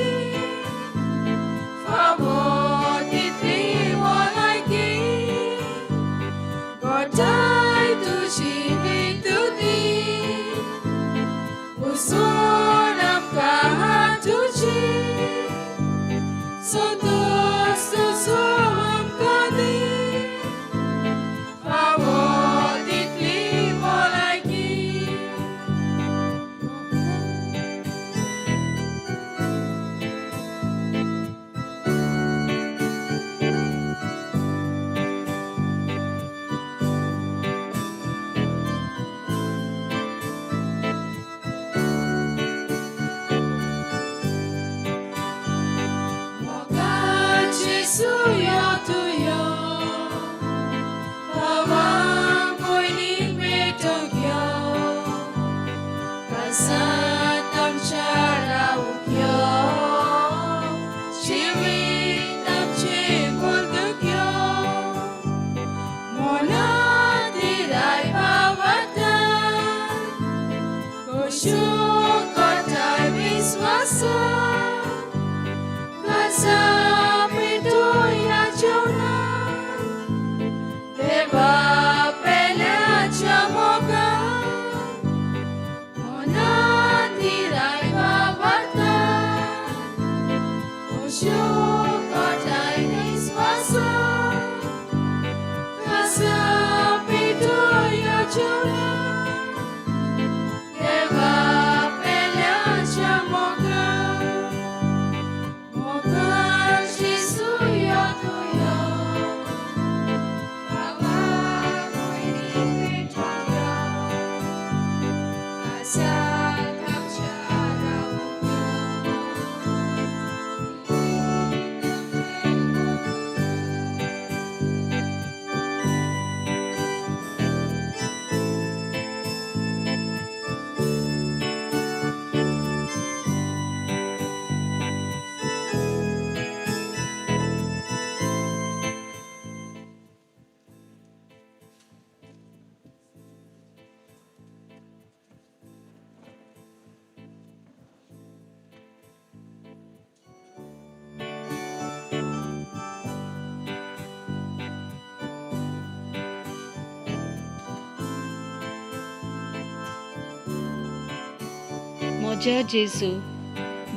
म्हज्या जेजू,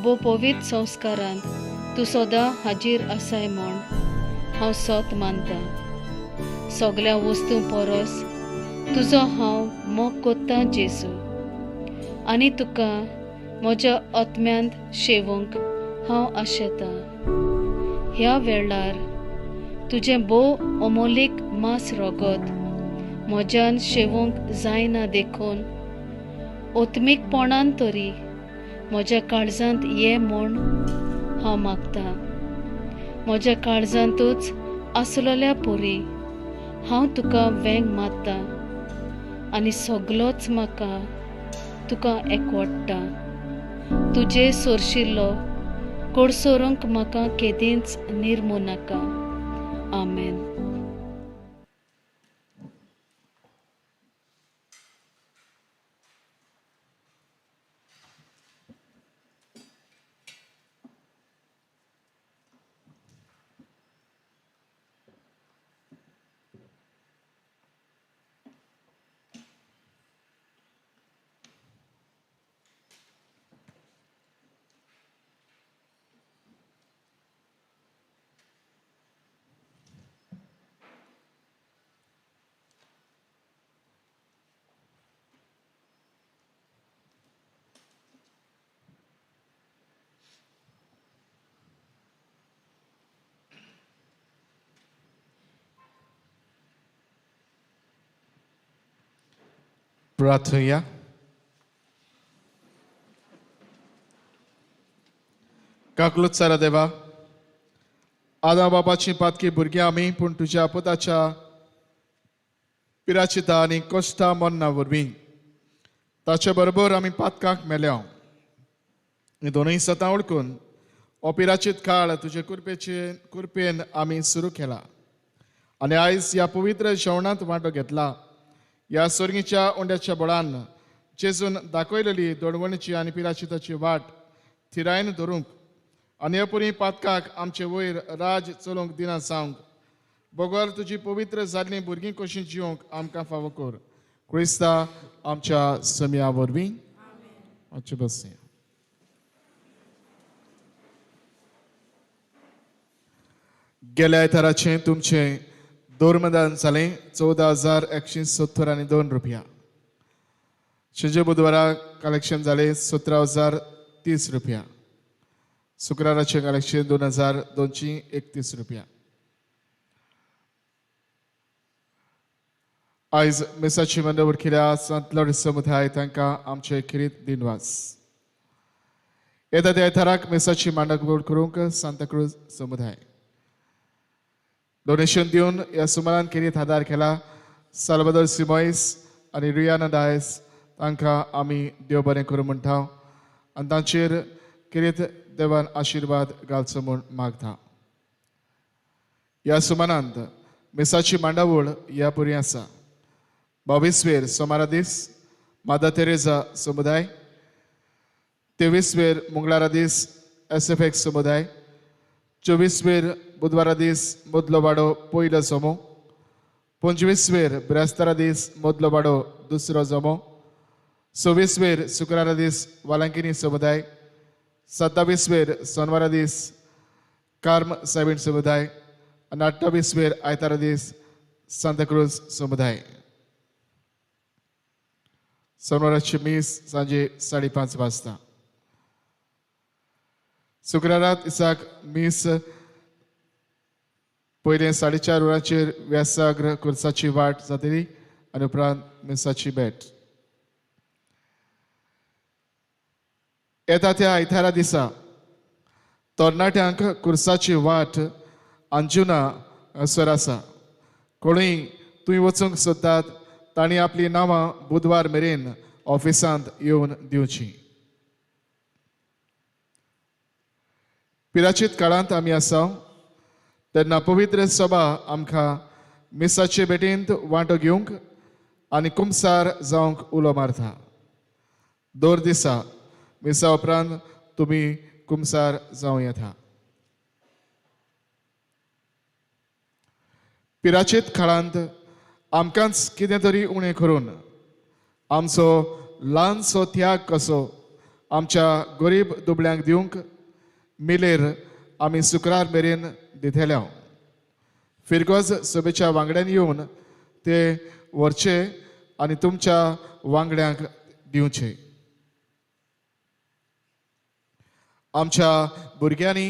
भोव पवित्र संस्कारांत तूं सदां हाजीर आसाय म्हूण हांव सत मानतां. सगल्या वस्तूं परस तुजो हांव मोग कोत्तां जेजू, आनी तुका म्हज्या आत्म्यांत शेवंक हांव आशेतां. ह्या वेळार तुजें भोव अमोलीक मांस रगत म्हज्यान शेवंक जायना देखून ओत्मीकपणान तरी म्हज्या काळजांत ये म्हूण हांव मागतां. म्हज्या काळजांतूच आसलेल्या परी हांव तुका वेंग मारतां आनी सगलोच म्हाका तुका एकवडटा. तुजे सोरशिल्लो कोडसोरूंक म्हाका केदींच निर्मू नाका. आमेन. प्रार्थया. काकलूत सारा देवा, आदा बापाची पातकी भुरगीं आमी, पूण तुज्या पुताच्या पिराचिता आनी कश्टा मरना वरवीं ताचे बरोबर आमी पातकांक मेल्या. ही दोनूय सतां ओळखून हो पिराचीत काळ तुजे कुरपेचे कुरपेन आमी सुरू केला आनी आयज ह्या पवित्र जेवणांत वांटो घेतला. ह्या सोर्गीच्या उंड्याच्या बळान जेजून दाखयलेली दोडवणीची आनी पिराचिताची वाट थिरायन धरूंक आनी अपुरी पातकाक आमचे वयर राज चलोवंक दिना जावंक बगर तुजी पवित्र जाल्लीं भुरगीं कशीं जिवंक आमकां फावो कर. क्रिस्ता आमच्या समया वरवीं. आमचे बसया. गेल्या आयताराचें तुमचें दोरमदान जालें 14,172 रुपया. शेजे बुधवारा कलेक्शन जालें 17,030 रुपया. शुक्राराचें कलेक्शन 2,231 रुपया. आयज मिसाची मंडळ केल्या संत लॉरेन्स समुदाय तांकां आमचे खेरीत दिनवास. येता त्या आयताराक मिसाची मांडवळ करूंक सांताक्रूज समुदाय डोनेशन दिवन ह्या सुमारान खेरीत आदार केला. साल्वादोर सिमोयस आनी रियाना डायस तांकां आमी देव बरें करूं म्हणटा आनी तांचेर खेरीत देवान आशिर्वाद घालचो म्हूण मागता. ह्या सुमारांत मिसाची मांडावळ ह्या पुरी आसा. 22 वेर सोमारा दीस मादा तेरेजा समुदाय, 23 वेर मंगळारा दीस SFX समुदाय, 24 वेर बुधवारा दीस मदलो वाडो पयलो जमो, 25 वेर ब्रेस्तारा दीस मदलो वाडो दुसरो जमो, 26 वेर शुक्रारा दीस वालांकिनी समुदाय, 27 वेर सोनवारा दीस कार्म सायबीण समुदाय आनी 28 वेर आयतारा दीस सांताक्रूज समुदाय. सोनवाराची मीस सांजे 5:30 वाजता. शुक्रारात इसाक मीस पयलें 4:30 वरांचेर व्यासाग्र कुर्साची वाट जातली आनी उपरांत मिसाची भेट. येता त्या आयतारा दिसा तरणाट्यांक कुर्साची वाट अंजुना हांगासर आसा. कोणूय थंय वचूंक सोदतात तांणी आपलीं नांवां बुधवार मेरेन ऑफिसांत येवन दिवचीं. पिराचीत काळांत आमी आसा तेन्ना पवित्र सभा आमकां मिसाचे भेटींत वांटो घेवंक आनी कुमसार जावंक उलो मारता. दर दिसा मिसा उपरांत तुमी कुमसार जावं येता. पिराचीत काळांत आमकांच कितें तरी उणें करून आमचो ल्हानसो त्याग कसो आमच्या गरीब दुबळ्यांक दिवंक मिलेर आमी शुक्रार मेरेन दितले. फिरगोज सभेच्या वांगड्यांनी येवन ते व्हरचे आनी तुमच्या वांगड्यांक दिवचे. आमच्या भुरग्यांनी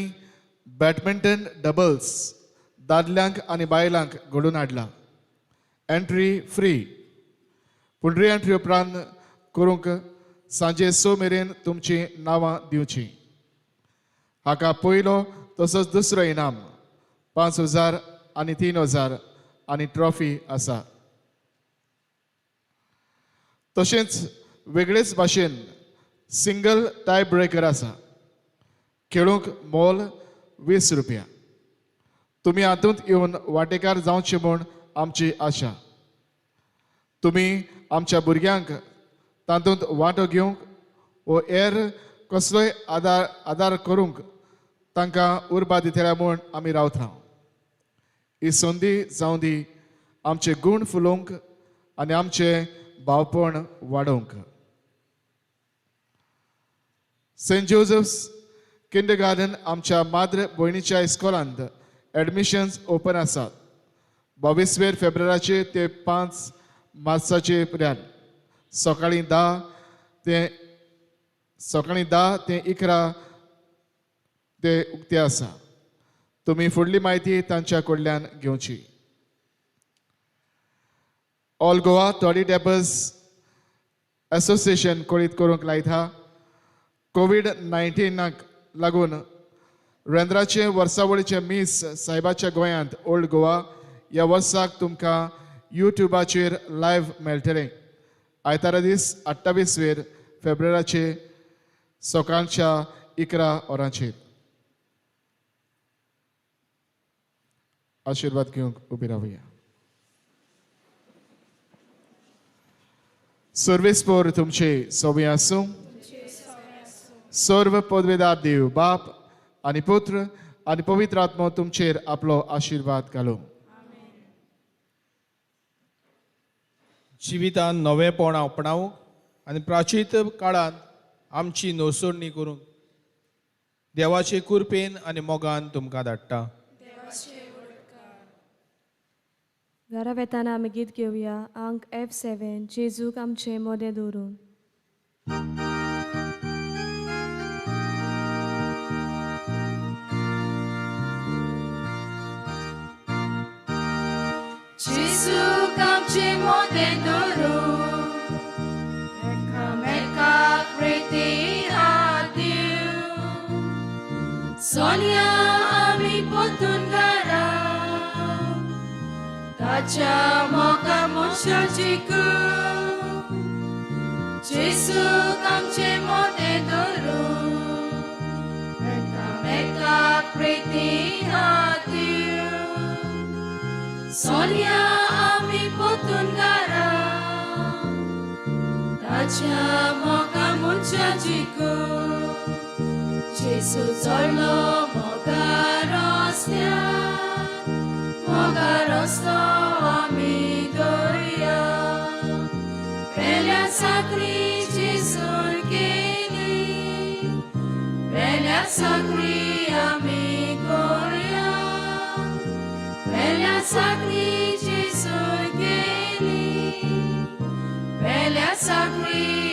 बॅडमिंटन डबल्स दादल्यांक आनी बायलांक घडोवन हाडला. एंट्री फ्री, पूण री एंट्री उपरांत करूंक सांजे 6 मेरेन तुमची नांवां दिवची. हाका पयलो तसोच दुसरो इनाम 5,000 आनी 3,000 आनी ट्रॉफी आसा. तशेंच वेगळेच भाशेन सिंगल टाय ब्रेकर आसा. खेळूंक मोल 20 रुपया. तुमी हातूंत येवन वांटेकार जावचे म्हूण आमची आशा. तुमी आमच्या भुरग्यांक तातूंत वांटो घेवंक वो हेर कसलोय आदार करूंक तांकां उर्बा दितल्या म्हूण आमी रावता. ही संदी जावं दी आमचे गूण फुलोवंक आनी आमचें भावपण वाडोवंक. सेंट जोजफ्स किंडरगार्डन आमच्या माद्र भयणीच्या इस्कॉलांत एडमिशन्स ओपन आसात. 22 फेब्रुवारीचे ते 5 मार्चाचे पर्यंत सकाळीं 10 ते 11 ते उक्ते आसा. तुमी फुडली म्हायती तांच्या कडल्यान घेवची. All Goa toddy tapers association कळीत करूंक लायता कोवीड-19 लागून रेंद्राचे वर्सावळीचे मीस साहेबाच्या गोंयांत ओल्ड गोवा ह्या वर्साक तुमकां युट्यूबाचेर लायव्ह मेळटलें. आयतारा दीस 28 फेब्रुवारीचे सकाळच्या 11 वरांचेर. आशिर्वाद घेवंक उबी रावया. सर्वेस्पोर तुमचे सोबे आसूं. सर्व पदवेदार देव बाप आनी पुत्र आनी पवित्र आत्मो तुमचेर आपलो आशिर्वाद घालूं. जिवितान नवेपण आपणावंक आनी प्राचीत काळांत आमची नोसरणी करूंक देवाचे कृपेन आनी मोगान तुमकां धाडटा. घरा वेताना आमी गीत घेवया अंक F7 जेजूक आमचे मोदें दवरून. जेजूक आमचे मोदें दवरून एकामेकाक प्रिती हात दिवन सोन्या आमी पोतून घरा ताच्या मोगा मनशां जिखून जेजूक आमचे मोदें दवरून एकामेकाक प्रिती हात दिवन सोन्या आमी पोतून घरा ताच्या मोगा मनशां जिखून जेजू चल्लो मोगा रस्त्यार मोगा रस्तो आमी दवरुया पेल्या साकरी जेजून केली पेल्या साकरी आमी करुया पेल्या साकरी जेजून केली पेल्या साकरी